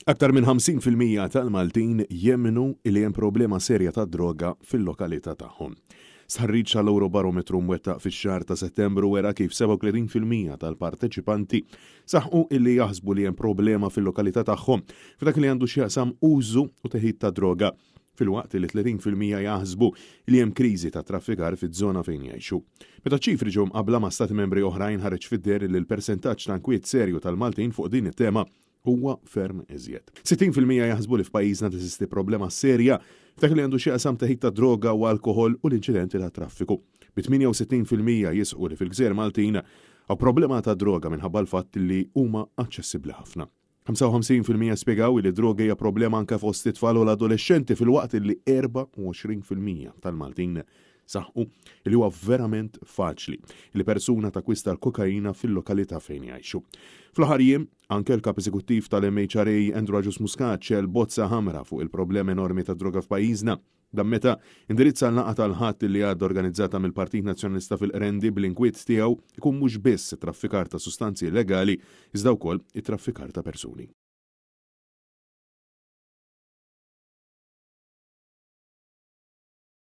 Aktar minn 50% tal-Maltin jemmnu li hemm problema serja ta' droga fil-lokalità tagħhom. Stħarriġ tal-Eurobarometru mwettaq fix-xahar ta' Settembru wera kif 37% tal-parteċipanti saħqu illi jaħsbu li hemm problema fil-lokalità tagħhom f'dak li għandu x'jaqsam użu u teħid ta' droga, filwaqt li 30% jaħsbu li hemm kriżi ta' traffikar fiż-żona fejn jgħixu. Meta ċ-ċifri ġew mqabbla ma' stati membri oħrajn, ħareġ fid-deher li l-persentaġġ ta' nkwiet serju tal-Maltin fuq din it-tema huwa ferm iżjed. 60% jaħsbu li f'pajjiżna teżisti problema serja f'dak li għandu x'jaqsam teħid ta' droga u alkoħol u l-inċidenti ta' traffiku. Bi 68% jisħqu li fil-gżejjer Maltin hawn problema ta' droga minħabba l-fatt li huma aċċessibbli ħafna. 55% spjegaw li d-droga hija problema anke fost it-tfal u l-adolexxenti, filwaqt li 24% tal-Maltin saħqu li huwa verament faċli li persuna takwista l-kokaina fil-lokalità fejn jgħixu. Fl-aħħar jiem, anke l-Kap Eżekuttiv tal-MHRA Andrew Agius Muscat xegħel bozza ħamra fuq il-problema enormi ta' droga f'pajjiżna. Dan meta indirizza l-laqgħa tal-Ħadd li għadda organizzata mill-Partit Nazzjonalista fil-Qrendi, bl-inkwiet tiegħu ikun mhux biss it-traffikar ta' sustanzi illegali iżda wkoll it-traffikar ta' persuni.